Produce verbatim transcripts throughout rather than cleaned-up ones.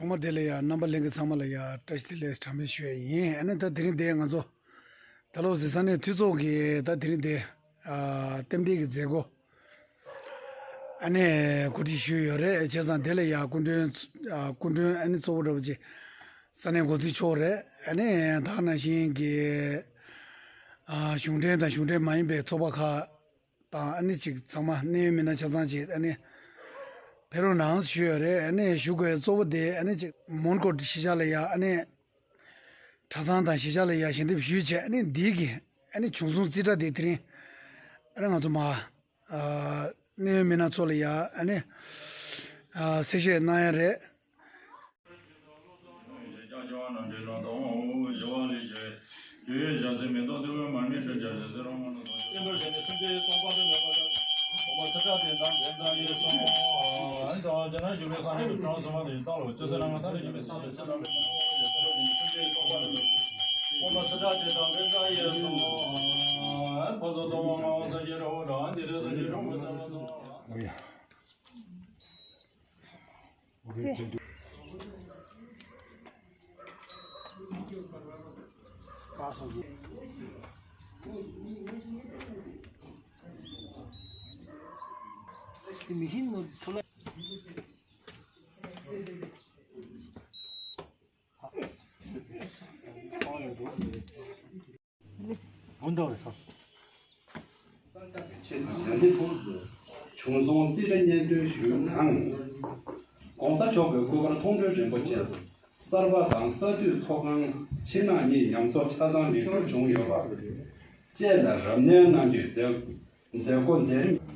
ཚང་མ་དེ་ལ་ཡ་རྣམ་པ་ལྷན་རྒྱས་ཚང་མ་ལ་ཡ་བཀྲ་ཤིས་བདེ་ལེགས་གྲངས་མེད་ཞུ་ཡ་ཡིན། ཨ་ནི་ད་དེ་རིང་དེ་ང་ཚོ་ད་ལོ་གཟི་ས་གནས་འཐུས་ཚོགས་ཀྱི་ད་དེ་རིང་དེ་ཨ་རྟེན་འབྲེལ་གྱི་མཛད་སྒོ་ཨ་ནི་གོ་སྒྲིག་ཞུས་ཡོད་རེད། བྱས་ཙང་དེ་ལ་ཡ་སྐུ་མགྲོན་ཨ་སྐུ་མགྲོན་ཨ་ནི་གཙོ་བོ་འདྲ་པོ་ཅིག་ས་གནས་འགོ་འཛིན་མཆོག་རེད། ཨ་ནི་ད་ག་ནང་བཞིན་གྱི་ཨ་གཞུང་འབྲེལ་དང་གཞུང་འབྲེལ་མ་ཡིན་པའི་ཚོགས་པ་ཁག་དང་ཨ་ནི་ཅིག་ཚང་མ་གནད་ཡོད་མི་སྣ་ཆ་ཚང་ཅིག་ཨ་ནི་ཕེབས་རོགས་གནང་ཞུས་ཡོད་རེད། ཨ་ནི་ཞུ་དགོས་གཙོ་བོ་དེ་ཨ་ནི་ཅིག་མོན་གྷོ་གཞིས་ཆགས་ལ་ཡ་ཨ་ནི་གྲྭ་ཚང་དང་གཞིས་ཆགས་ལ་ཡ་ཞལ་འདེབས་ཞུས་བྱས། ཨ་ནི་འདིའི་གི་ཨ་ནི་བྱུང་སོང་རྩིས་ཁྲ་དེ་དེ་རིང་ཨ་ནི་ང་ཚོ་མ་ཨ་གནད་ཡོད་མི་སྣ་ཚོ་ལ་ཡ་ཨ་ནི་ཨ་གསལ་བཤད་གནང་ཡ་རེད། ཆེད་དུ་ཞལ་འདེབས་བྱུང་སོང་རྩིས་ཁྲ་སྙན་སྒྲོན་ཞུས་དང་། ༸གོང་ས་མཆོག་གི་སྐུ་པར་མཐོང་གྲོལ་རིན་པོ་ཆེ་གསར་པ་དང་གསར་དུས་ཚོགས་ཁང་ཕྱི་ནང་གཉིས་ཉམས་གསོ་ཆ་ཚང་ལེགས་གྲུབ་བྱུང་ཡོད་པ་བཅས་ལ་རབ་གནོན་གནང་རྒྱུའི་མཛད་མཛད་སྒོ་མཛད་རིམ།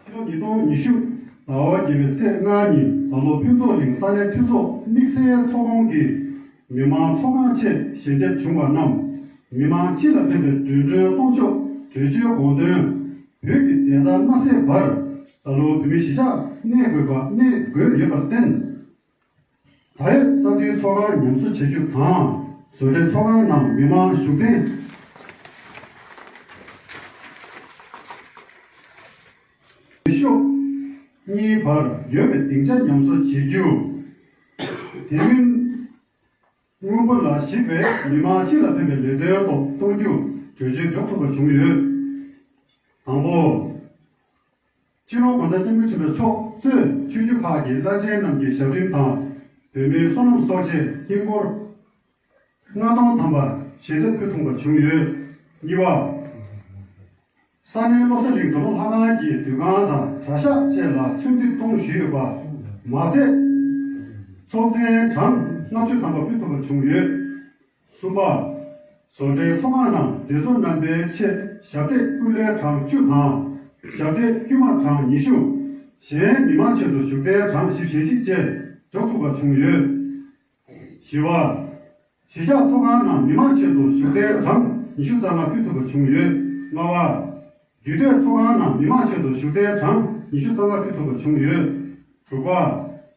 ཕྱི་ལོ་ཉིས་སྟོང་ཉི་ཤུ་ཟླ་བ་བརྒྱད་པའི་ཚེས་ལྔ་ཉིན་ད་ལོ་ཕུན་ཚོགས་གླིང་ས་གནས་འཐུས་ཚོགས་དམིགས་བསལ་ཚོགས་ཁང་གི་མི་མང་ཚོགས་ཁང་ཆེད་ཞལ་འདེབས་བྱུང་བ་རྣམས་མི་མང་སྤྱི་ལ་ཕན་པའི་འགྲོ་གྲོན་གཏོང་ཕྱོགས་གྲོས་ཆོད་དགོངས་དོན་བོད་ཀྱི་བདེན་མཐའ་མ་གསལ་བར་ད་ལོ་བོད་མི་གཞིས་ཆགས་གནས་དགོས་པ་གནས་དགོས་ཡོད་པར་བརྟེན། ད་ཡོད་ས་འཐུས་ཚོགས་ཁང་ཉམས་གསོ་བྱེད་རྒྱུ་དང་། བཟོ་གྲྭའི་ཚོགས་ཁང་ནང་མི་མང་བཞུགས་གདན་ཤོག་གཉིས་བར་ཡོད་པའི་སྡིངས་ཆ་ཉམས་གསོ་བྱེད་རྒྱུ། དེ་མིན་སྔོན་པོ་ལ་གཞིགས་པའི་མི་མང་སྤྱི་ལ་ཕན་པའི་ལས་དོན་ཐོག་གཏོང་རྒྱུ་གྲོས་ཆོད་འཇོག་ཐུབ་པ་བྱུང་ཡོད། དང་པོ། སྤྱི་ནོར་༸གོང་ས་༸སྐྱབས་མགོན་ཆེན་པོ་མཆོག་གཙོས་ཆོས་བརྒྱུད་ཁག་གི་བླ་ཆེན་རྣམས་ཀྱི་ཞབས་རིམ་དང་། བོད་མིའི་བསོད་ནམས་གསོག་ཆེད་དཀྱིལ་འཁོར་ལྔ་སྟོང་ཐམ་པ་ཞལ་འདེབས་ཕུལ་ཐུབ་པ་བྱུང་ཡོད། གཉིས་པ། ས་གནས་བློ་གསལ་གླིང་སྒྲོལ་མ་ལྷ་ཁང་གི་འདུ་ཁང་དང་གྲྭ་ཤག་བཅས་ལ་ཚོན་རྩི་གཏོང་ཞུས་ཡོད་པ་མ་ཟད། ཚོགས་རྟེན་གྲངས་ལྔ་བཅུ་ཐམ་པ་ཕུལ་ཐུབ་པ་བྱུང་ཡོད། གསུམ་པ། བཟོ་གྲྭའི་ཚོགས་ཁང་ནང་མཛད་གཙོ་རྣམ་པའི་ཆེད་ཞབས་སྟེགས་དབུ་ལེན་གྲངས་བཅུ་དང་། ཞབས་སྟེགས་དཀྱུས་མ་གྲངས་ཉི་ཤུ། གཞན་མི་མང་ཆེད་དུ་བཞུགས་གདན་གྲངས་བཞི་བཅུ་ཞེ་གཅིག་བཅས། འཇོག་ཐུབ་པ་བྱུང་ཡོད། བཞི་པ། གཞིས་ཆགས་ཚོགས་ཁང་ནང་མི་མང་ཆེད་དུ་བཞུགས་གྲལ་གྲངས་ཉི་ཤུ་རྩ་ལྔ་ཕུད་ཐུབ་པ་བྱུང་ཡོད། ལྔ་པ། རྒྱུད་སྟོད་ཚོགས་ཁང་ནང་མི་མང་ཆེད་དུ་བཞུགས་གྲལ་གྲངས་ཉི་ཤུ་རྩ་ལྔ་ཕུད་ཐུབ་པ་བྱུང་ཡོད། དྲུག་པ།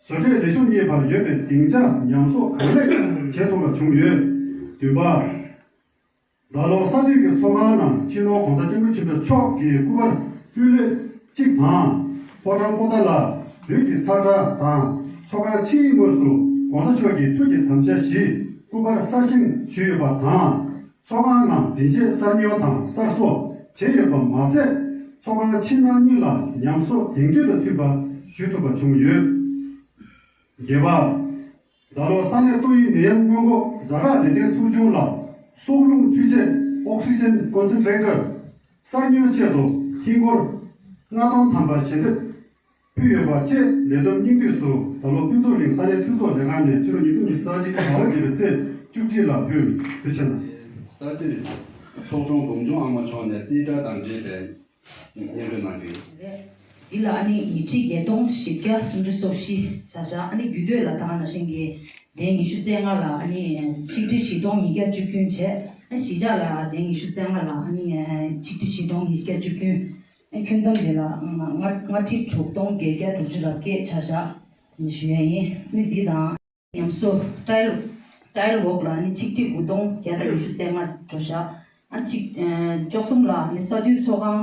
བཟོ་གྲྭའི་ལས་ཞུགས་གཉིས་བར་ཡོད་པའི་སྡིངས་ཆ་ཉམས་གསོ་གང་ལེགས་བྱེད་ཐུབ་པ་བྱུང་ཡོད། བདུན་པ། ད་ལོ་གསར་དུས་ཀྱི་ཚོགས་ཁང་ནང་སྤྱི་ནོར་༸གོང་ས་༸སྐྱབས་མགོན་ཆེན་པོ་མཆོག་གི་སྐུ་པར་སྤུས་ལེགས་གཅིག་དང་། ཕོ་བྲང་པོ་ཏཱ་ལ་བོད་ཀྱི་ས་བཀྲ་དང་ཚོགས་ཁང་ཕྱིའི་ངོས་སུ་༸གོང་ས་མཆོག་གི་ཐུགས་ཀྱི་དམ་བཅའ་བཞི་སྐུ་པར་གསར་བཞེངས་ཞུས་ཡོད་པ་དང་། ཚོགས་ཁང་ནང་འཛིན་ཆས་གསར་ཉོ་དང་གསར་བཟོ་བྱས་ཡོད་པ་མ་ཟད། ཚོགས་ཁང་ཕྱི་ནང་གཉིས་ལ་ཉམས་གསོ་དེང་དུས་དང་མཐུན་པ་ཞུ་ཐུབ་པ་བྱུང་ཡོད། བརྒྱད་པ། ད་ལོ་ས་གནས་ཏོག་དབྱིབས་ནད་ཡམས་སྔོན་འགོག་ཛ་དྲག་ལས་དོན་ཚོགས་ཆུང་ལ་སྲོག་རླུང་འཕྲུལ་ཆས་ཨོག་སི་ཅན་ཀོན་སེན་ཊི་རེ་ཊར་གསར་ཉོའི་ཆེད་དུ་ཧིན་སྒོར་ལྔ་སྟོང་ཐམ་པ་ཞལ་འདེབས་ཕུལ་ཡོད་པ་བཅས་ལས་བསྡོམས་སྙིང་བསྡུས་སུ་ད་ལོ་ཕུན་ཚོགས་གླིང་ས་གནས་འཐུས་ཚོགས་ལས་ཁང་ནས་ཕྱི་ལོ་ཉིས་སྟོང་ཉི་ཤུ་རྩ་གཅིག་ཟླ་བ་བརྒྱད་པའི་ཚེས་བཅུ་གཅིག་ལ་ཕུལ། ཐུགས་རྗེ་གནང་། གསར་དུས་ཚོགས་དྲུང་འབུམ་ཆུང་ཨ་མ་མཆོག་ནས་རྩིས་ཁྲ་དང་འབྲེལ་བའི་སྙན་སྒྲོན་གནང་རྒྱུ་ཡིན། འདི་ལ་ཨ་ནི་ཉིས་ཁྲི་བརྒྱད་སྟོང་བཞི་བརྒྱ་སུམ་ཅུ་སོ་བཞི་བྱ་བཞག་ཨ་ནི་རྒྱུད་སྟོད་ལ་ད་ག་ནང་བཞིན་གྱི་ལན་ཉི་ཤུ་རྩ་ལྔ་ལ་ཨ་ནི་ཆིག་ཁྲི་བཞི་སྟོང་ཉིས་བརྒྱ་བཅུ་བདུན་བྱས། ཨ་གཞིས་ཆགས་ལ་ལན་ཉི་ཤུ་རྩ་ལྔ་ལ་ཨ་ནི་ཆིག་ཁྲི་བཞི་སྟོང་ཉིས་བརྒྱ་བཅུ་བདུན། ཨ་ཁྱོན་བསྡོམས་དེ་ལ་ལྔ་ལྔ་ཁྲི་དྲུག་སྟོང་བརྒྱད་བརྒྱ་དྲུག་ཅུ་རེ་བརྒྱད་བྱ་བཞག་ཞུ་ཡས་ཡིན། ཨ་ནི་འདི་དང་། ཉམས་གསོ་ཊ་ཡལ་ཊ་ཡལ་ཝོག་ལ་ནི་ཆིག་ཁྲི་དགུ་སྟོང་བརྒྱ་དང་ཉི་ཤུ་རྩ་ལྔ་འགྲོ་བཞག་ཨ་ཆིག་ཨ་བཅུ་གསུམ་ལ་ནི་ས་འཐུས་ཚོགས་ཁང་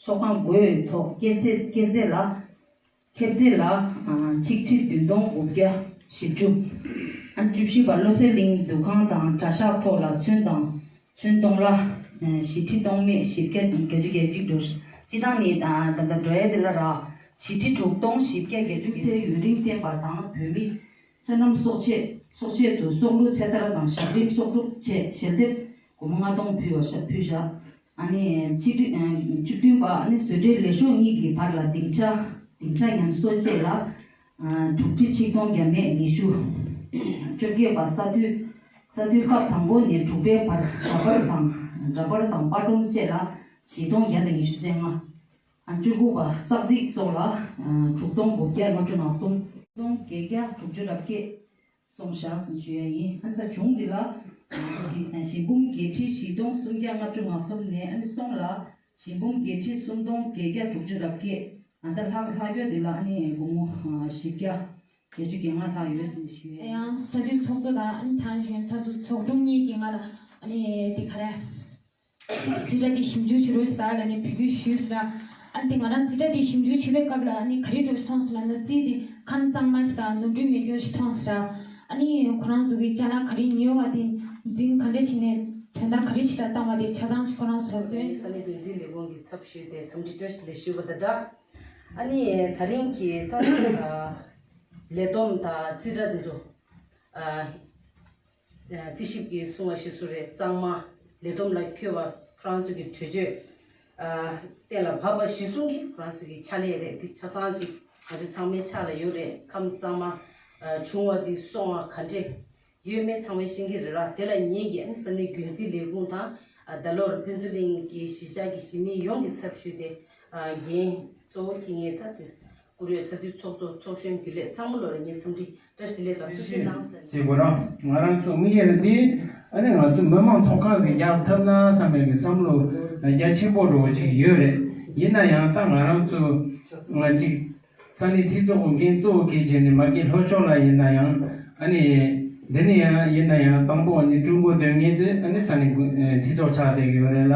ཚོགས་ཁང་སྒོའི་ཐོག་སྐྱེད་ཚལ་སྐྱེད་ཚལ་ལ་ཁེབས་ཚད་ལ་ཨ་ཆིག་ཁྲི་བདུན་སྟོང་དགུ་བརྒྱ་བཞི་བཅུ། ཨ་བཅུ་བཞི་པ་བློ་གསལ་གླིང་འདུ་ཁང་དང་གྲྭ་ཤག་ཐོག་ལ་ཚོན་དང་ཚོན་སྟོང་ལ་ཨ་བཞི་ཁྲི་སྟོང་མེད་བཞི་བརྒྱ་བརྒྱད་ཅུ་གྱ་གཅིག་འགྲོ། སྤྱི་བཏང་ནི་ཨ་ད་ལྟ་འགྲོ་ཡས་དེ་ལ་ར་བཞི་ཁྲི་དྲུག་སྟོང་བཞི་བརྒྱ་བརྒྱད་ཅུ་ཚེ་ཡུན་རིང་བརྟན་པ་དང་བོད་མི་བསོད་ནམས་གསོག་ཆེད་གསོག་ཆེད་དུ་སྲོག་བླུ་ཚེ་ཐར་དང་ཞབས་རིམ་གསོག་སྒྲུབ་ཆེད་ཞལ་འདེབས་སྒོར་མོ་ལྔ་སྟོང་ཕུལ་བ་ཕུལ་བཞག་ཨ་ནི་ཆིག་ཁྲི་ཨ་བཅུ་བདུན་པ་ཨ་ནི་བཟོ་གྲྭའི་ལས་ཤོག་གཉིས་ཀྱི་བར་ལ་སྡིངས་ཆ་སྡིངས་ཆ་ཉམས་གསོ་བཅས་ལ་ཨ་དྲུག་ཁྲི་ཆིག་སྟོང་བརྒྱ་མེད་ཉི་ཤུ། བཅོ་བརྒྱད་པ་ས་འཐུས་ས་འཐུས་སྐབས་དང་པོ་ནས་དྲུག་པའི་བར་འདྲ་པར་དང་འདྲ་པར་དང་པར་སྒྲོམ་བཅས་ལ་བཞི་སྟོང་བརྒྱ་དང་ཉི་ཤུ་རྩ་ལྔ། ཨ་བཅུ་དགུ་པ་ཙག་ཙིག་སོགས་ལ་ཨ་དྲུག་སྟོང་དགུ་བརྒྱ་ལྔ་བཅུ་ང་གསུམ། སྟོང་བརྒྱད་བརྒྱ་དྲུག་ཅུ་རེ་བརྒྱད་སོང་བཞག་ཟིན་ཞུ་ཡ་ཡིན། ཨ་ནི་ད་གཞུང་འདི་ལ་ཞིང་ཞིང་འབུམ་བརྒྱད་ཁྲི་བཞི་སྟོང་སུམ་བརྒྱ་ལྔ་བཅུ་ང་གསུམ་ནས་ཨ་ནི་སོང་ལ་ཞིང་འབུམ་བརྒྱད་ཁྲི་སུམ་སྟོང་བརྒྱད་བརྒྱ་དྲུག་ཅུ་རེ་བརྒྱད། ཨ་ད་ལྷག་ལྷག་ཡོད་འདི་ལ་ཨ་ནི་སྒོར་མོ་བཞི་བརྒྱ་བརྒྱད་ཅུ་གྱ་ལྔ་ལྷག་ཡོད་ཟིན་ཞུ་ཡ་ཡིན། ཡང་ས་འཐུས་ཚོགས་གཙོ་དང་ཨ་ནི་ཐང་ཞིང་ས་འཐུས་ཚོགས་དྲུང་གཉིས་ཀྱིས་ང་ལ་ཨ་ནི་དེ་ག་རེ། རྩིས་ཁྲ་དེ་ཞིབ་འཇུག་བྱེད་རོགས་ཟེར་ལ་ནི་འབོད་སྐུལ་ཞུས་ཟེར། ཨ་ནི་དེ་ང་རང་རྩིས་ཁྲ་དེ་ཞིབ་འཇུག་བྱེད་པའི་སྐབས་ལ་ཨ་ནི་ག་རེ་འགྲོ་ཞིག་མཐོང་སོང་ལབ་ན་རྩིས་དེ་ཁམས་གཙང་མ་ཞིག་དང་ནོར་འཁྲུལ་མེད་རྒྱུ་ཞིག་མཐོང་ཟེར། ཨ་ནི་ཁོ་རང་ཚོ་གི་ཅ་ལག་ག་རེ་ཉོས་པ་དེ་འཛིན་ག་འདྲ་བྱས་ནས་དོན་དག་ག་རེ་ཞིག་ལ་བཏང་བ་དེ་ཆ་ཚང་ཞིག་ཁོ་རང་ཚོ་ལ་སྟོན། ས་གནས་འགན་འཛིན་ལས་ཁུངས་ཀྱི་ཚབ་ཞུས་ཏེ་འཚམས་འདྲི་བཀྲ་ཤིས་བདེ་ལེགས་ཞུས་པ་དང་སྦྲགས། ཨ་ནི་དེ་རིང་གི་ད་ལས་བསྡོམས་དང་རྩིས་ཁྲ་དེ་ཚོ། རྩིས་ཞིབ་ཀྱིས་གསུངས་པ་ཞིག་སུ་རེད། གཙང་མ་ལས་བསྡོམས་ལ་འཁྱོལ་བ་ཁོ་རང་ཚོ་གི་གྲོས་ཆོད་གཏན་ལ་ཕབ་པ་གཞིར་བཟུང་གིས་ཁོ་རང་ཚོ་གི་ཕྱག་ལས་རེད། འདི་ཆ་ཚང་ཅིག་ང་ཚོ་ཚང་མའི་ཕྱག་ལ་ཡོད་རེད། ཁམས་གཙང་མ་བྱུང་བ་འདི་སོང་བ་ག་འདྲས་ཡོད་མེད་ཚང་མས་ཤེས་ཀྱི་རེད་ལ། དེ་ལ་ངེད་ཀྱིས་ཨ་ནི་ས་གནས་འགན་འཛིན་ལས་ཁུངས་དང་ད་ལོར་ཕུན་ཚོགས་གླིང་གི་གཞིས་ཆགས་ཀྱི་གཞིས་མི་ཡོངས་ཀྱི་ཚབ་ཞུས་ཏེ་འགན་གཙོ་བོ་འཁྱེར་མཁན་ད་དེ། བཀུར་འོས་ས་འཐུས་ཚོགས་གཙོ་ཚོགས་གཞོན་རྒྱུན་ལས་ཚང་མ་ལོ་ལ་ངས་འཚམས་འདྲི་བཀྲ་ཤིས་བདེ་ལེགས་དང་ཐུགས་རྗེ་གནང་ཟེར། ཅེས་གོ་ར་ང་རང་ཚོ་དམིགས་ཡུལ་འདི་ཨ་ནི་ང་ཚོ་མི་མང་ཚོགས་ཁག་ཟིག་རྒྱག་ཐུབ་ན་བསམ་པའི་གི་བསམ་བློ་རྒྱ་ཆེན་པོ་འདྲ་བོ་ཅིག་ཡོད་རེད། ཡིན་ན་ཡང་ད་ང་རང་ཚོ་ང་ཅིག་ས་གནས་འཐུས་ཚོགས་ཀྱི་འགན་གཙོ་བོ་འཁྱེར་བྱས་ནས་མ་གི་ལྷོ་ཕྱོགས་ལ་ཡིན་ན་ཡང་ཨ་ནི་འདི་ནས་ཡང་ཡིན་ན་ཡང་དང་པོ་ཨ་ནི་ཀྲུང་གོ་དོན་གཉེར་དེ་ཨ་ནི་ས་གནས་འཐུས་ཚོགས་ཆགས་བསྡད་ཡོད་རེད་ལ།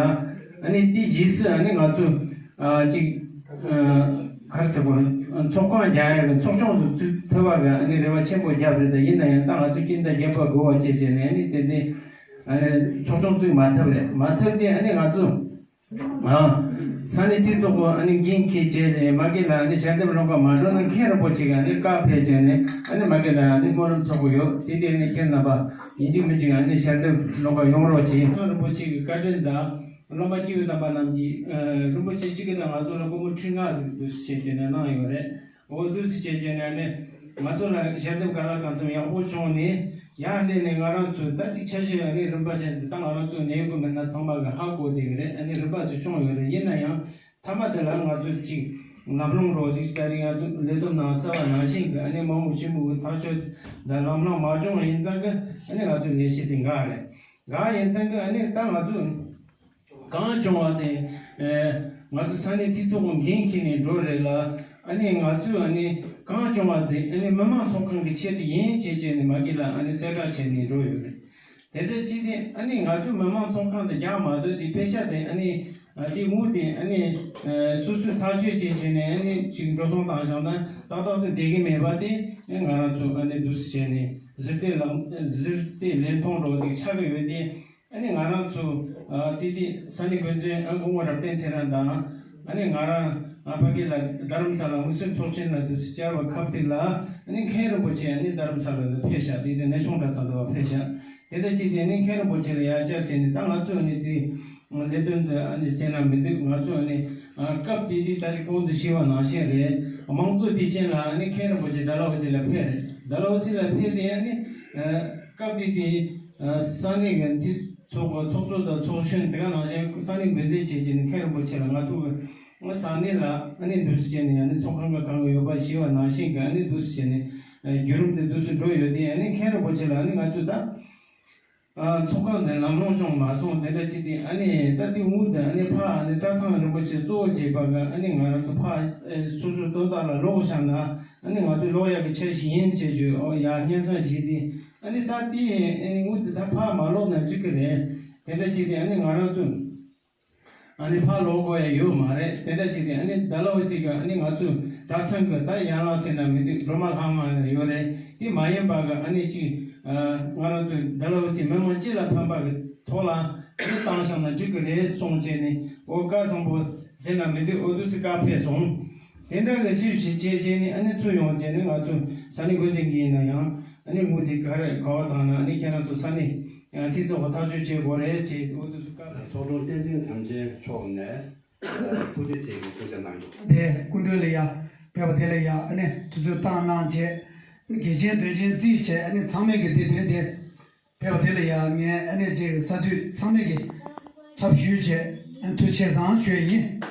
ཨ་ནི་དེ་རྗེས་སུ་ཨ་ནི་ང་ཚོ་ཅིག་ག་རེ་ཟེར་དགོས་རེད། ཚོགས་ཁང་རྒྱག་ཡག་གི་ཚོགས་ཆུང་ཚོ་ཚུད་ཐུབ་པ་གི་ཨ་ནི་རེ་བ་ཆེན་པོ་བརྒྱབ་རེད། ད་ཡིན་ན་ཡང་ད་ང་ཚོ་སྤྱི་ཟླ་བརྒྱད་པ་དགུ་པ་བཅས་བྱས་ནས་ཨ་ནི་དེ་དེ་ཨ་ནི་ཚོགས་ཆུང་ཚུད་མ་ཐུབ་རེད། མ་ཐུབ་དུས་ཨ་ནི་ང་ཚོ་ཨ་ས་གནས་དེ་ཚོ་གོ་ཨ་ནི་འགན་འཁྱེར་བྱས་བྱས་མ་གི་ལ་ཨ་ནི་ཞལ་འདེབས་སློང་ག་མ་འགྲོ་ན་མཁན་རིན་པོ་ཆེ་གི་ཨ་ནི་བཀའ་ཕེབས་བྱས་ནས་ཨ་ནི་མ་གི་ལ་ཨ་ནི་སྨོན་ལམ་ཚོགས་གི་ཡོད། དེ་དེ་ཨ་ནི་ཁྱེད་རྣམ་པ་ཡིན་གཅིག་མིན་གཅིག་ཨ་ནི་ཞལ་འདེབས་སློང་ག་ཡོང་རོགས་བྱེད། མཁན་རིན་པོ་ཆེ་གི་བཀའ་དྲིན་དང་། སློབ་མ་སྐྱེས་བུ་དམ་པ་རྣམས་ཀྱིས་ཨ་རིན་པོ་ཆེ་གཅིག་གིས་ད་ང་ཚོ་ལ་སྒོར་མོ་ཁྲི་ལྔ་ཟིག་འདུག་སེ་བྱས་བྱས་ནས་གནང་ཡོད་རེད། འོ་འདུག་སེ་བྱས་བྱས་ནས་ཨ་ནི་ང་ཚོ་ལ་ཞལ་འདེབས་གང་ལ་གང་འཚམ་ཡག་པོ་བྱུང་ནས་ཡར་སླེབས་ནས་ང་རང་ཚོ་ད་ཅིག་ཆ་ཤས་ཨ་ནི་རིམ་པ་བྱས་ནས་ད་ང་རང་ཚོ་ནད་གོ་མེད་ན་ཚང་མ་གི་ཧ་གོ་བསྡད་ཀྱི་རེད། ཨ་ནི་རིམ་པ་ཚོ་བྱུང་ཡོད་རེད། ཡིན་ན་ཡང་མཐའ་མ་དེ་ལ་ང་ཚོ་ཅིག་ ལམ་ལྷོང་རོགས་ཅིག་ད་རིང་ང་ཚོ་ལས་བསྡོམས་ནང་གསལ་བ་ནང་བཞིན་གྱི་ཨ་ནི་མ་འོངས་ཆེན་པོའི་ཐག་གཅོད་དང་ལམ་ལྷོང་མ་བྱུང་བ་ཡིན་ཙང་གི་ཨ་ནི་ང་ཚོའི་ལས་གཞི་དེ་འགག་རེད། འགག་ཡིན་ཙང་གི་ཨ་ནི་ད་ང་ཚོ་གང་བྱུང་བ་དེ་ཨེ་ང་ཚོ་ས་གནས་འཐུས་ཚོགས་ཀྱི་འགན་འཁྱེར་ནས་འགྲོ་རེད་ལ། ཨ་ནི་ང་ཚོས་ཨ་ནི་གང་བྱུང་བ་དེ་ཨ་ནི་མི་མང་ཚོགས་ཁང་གི་ཆེད་དུ་ཡིན་ཅེས་བྱས་ནས་མ་གི་ལ་ཨ་ནི་གསལ་བསྒྲགས་བྱས་ནས་འགྲོ་ཡོད་རེད། དེ་འདྲ་ཅིག་དེ་ཨ་ནི་ང་ཚོའི་མི་མང་ཚོགས་ཁང་དུ་རྒྱག་མ་འདོད་དེ་པེ་ཤ་དེ་ཨ་ནི་ཨ་དེ་དངུལ་དེ་ཨ་ནི་ཨ་སོ་སོས་ཐག་གཅོད་བྱས་བྱས་ནས་ཨ་ནི་ཅིག་འགྲོ་སོང་བཏང་བཞག་ན་ཏག་ཏག་ཙམ་བསྡད་ཀྱི་མེད་པ་དེ་ཨ་ང་རང་ཚོ་ཨ་ནི་འདུག་སེ་བྱས་ནས་གཟི་བརྟན་ལམ་གཟི་བརྟན་ལེབ་མཐོང་འདྲ་བོ་ཅིག་ཆགས་ཀྱི་ཡོད་དེ། ཨ་ནི་ང་རང་ཚོ་ཨ་དེ་དེ་ས་གནས་འགོ་འཛིན་ཨ་སྐུ་ངོ་རབ་བརྟན་ཚེ་རིང་དང་། ཨ་ནི་ང་རང་ཨ་ཕ་གི་ལ་རྡ་རམ་ས་ལ་དམིགས་བསལ་ཚོགས་ཆེན་ལ་འདུག་སེ་བཅར་བ་སྐབས་དེ་ལ་ཨ་ནི་མཁན་རིན་པོ་ཆེ་ཨ་ནི་རྡ་རམ་ས་ལ་ལ་ཕེབས་ཤག་དེ་དེ་ནས་ཆུང་དྲགས་ཚང་དུ་བ་ཕེབས་ཤག་དེ་འདྲ་ཅིག་དེ་ནི་མཁན་རིན་པོ་ཆེ་ལ་ཡར་བཅར་བྱས་ནས་ད་ང་ཚོ་ཨ་ནི་དེ་ལས་དོན་དུ་ཨ་ནི་ཟེར་ན་མི་འདུག་ང་ཚོ་ཨ་ནི་ཨ་སྐབས་དེ་དེ་ད་ཅིག་གོང་དུ་ཞུས་པ་ནང་བཞིན་རེད། དམངས་གཙོ་བདེ་ཆེན་ལ་ཨ་ནི་མཁན་རིན་པོ་ཆེ་ཌལ་ཧོ་སི་ལ་ཕེབས་རེད། ཌལ་ཧོ་སི་ལ་ཕེབས་དེ་ཨ་ནི་ཨ་སྐབས་དེ་དེ་ཨ་ས་གནས་ཀྱི་འཐུས་ཚོགས་ཚོགས་གཙོ་དང་ཚོགས་གཞོན་དེ་ག་ནང་བཞིན་ས་གནས་འགོ་འཛིན་བྱས་བྱས་ནས་མཁན་རིན་པོ་ཆེ་ལ་ང་ཚོ་གི་ས་གནས་ལ་ཨ་ནི་འདུག་སེ་བྱས་ནས་ཨ་ནི་ཚོགས་ཁང་ག་གང་གི་ཡོད་པ་ཞུས་པ་ནང་བཞིན་གྱི་ཨ་ནི་འདུག་སེ་བྱས་ནས་བརྒྱུད་རིམ་དེ་འདུག་སེ་འགྲོ་ཡོད་དེ། ཨ་ནི་མཁན་རིན་པོ་ཆེ་ལ་ཨ་ནི་ང་ཚོས་ད་ཚོགས་ཁང་དེ་ལམ་ལྷོང་བྱུང་མ་སོང་། དེ་འདྲ་བྱས་ཏེ་ཨ་ནི་ད་དེ་དངུལ་དེ་ཨ་ནི་ཕ་ཨ་ནི་གྲྭ་ཚང་རིན་པོ་ཆེ་གཙོ་བོ་བྱས་པ་གི་ཨ་ནི་ང་རང་ཚོ་ཕ་སོ་སོའི་དོན་དག་ལ་ལོག་བཞག་ན་ཨ་ནི་ང་ཚོས་ལོག་ཡག་གི་འཆར་གཞི་ཡིན་ཅེས་བརྗོད། ཨོ་ཡ་སྙན་སེང་ཞུས་ཏེ། ཨ་ནི་ད་དེ་ཨ་ནི་དངུལ་དེ་ད་ཕར་མ་ལོག་ན་འགྲིག་གི་རེད། དེ་འདྲ་བྱས་ཏེ་ཨ་ནི་ང་རང་ཚོ་ཨ་ནི་ཕར་ལོག་དགོས་ཡ་ཡོད་མ་རེད། དེ་འདྲ་བྱས་ཏེ་ཨ་ནི་ཌལ་ཧོ་སི་གི་ཨ་ནི་ང་ཚོ་གྲྭ་ཚང་གི་ད་ཡན་ལག་ཟེར་ན་མི་འདུག་སྒྲོལ་མ་ལྷ་ཁང་ཡོད་རེད། དེ་མ་ཡིན་པ་གི་ཨ་ནི་ཅིག་ང་རང་ཚོ་ཌལ་ཧོ་སི་མི་མང་སྤྱི་ལ་ཕན་པ་གི་ཐོག་ལ་ཨ་ནི་བཏང་བཞག་ན་འགྲིག་གི་རེད་གསུངས་བྱས་ནས། ཨོ་བཀའ་བཟང་པོ་ཟེར་ན་མི་འདུག་ཨོ་འདུག་སེ་བཀའ་ཕེབས་སོང་། དེ་འདྲ་གི་ཞིབ་ཞིབ་བྱས་བྱས་ནས་ཨ་ནི་ཚུར་ཡོང་བྱས་ནས་ང་ཚོ་ས་གནས་འགོ་འཛིན་གྱི་ཡིན་ན་ཡང་ཨ་ནི་དངུལ་དེ་ག་རེ་ག་བ་བཏང་ན་ཨ་ནི་ཁྱེད་རང་ཚོ་ས་གནས་ཡང་འཐུས་ཚོགས་ཀྱི་ཐག་གཅོད་བྱེད་དགོས་རེད་ཅེས་ཨོ་འདུག་སེ་བཀའ་ཕེབས། ཚོགས་དྲུང་བསྟན་འཛིན་དམ་ཅན་མཆོག་ནས་ཐུགས་རྗེ་ཆེ་གི་གསུང་བཤད་གནང་རྒྱུ། དེ་སྐུ་མགྲོན་ལ་ཡ་ཕེབས་པ་དེ་ལ་ཡ་ཨ་ནི་དུས་ཚོད་བཏང་གནང་བྱས་དགེ་ཆེན་དོན་ཆེན་རྩིས་བྱས་ཨ་ནི་ཚང་མས་ཀྱི་དེ་དེ་རིང་དེ། ཕེབས་པ་དེ་ལ་ཡང་ངས་ཨ་ནེ་ཅིག་ས་དུས་ཚང་མས་ཀྱི་ཚབ་ཞུས་བྱས་ཨ་ཐུགས་ཆེ་ཚང་ཞུ་ཡ་ཡིན།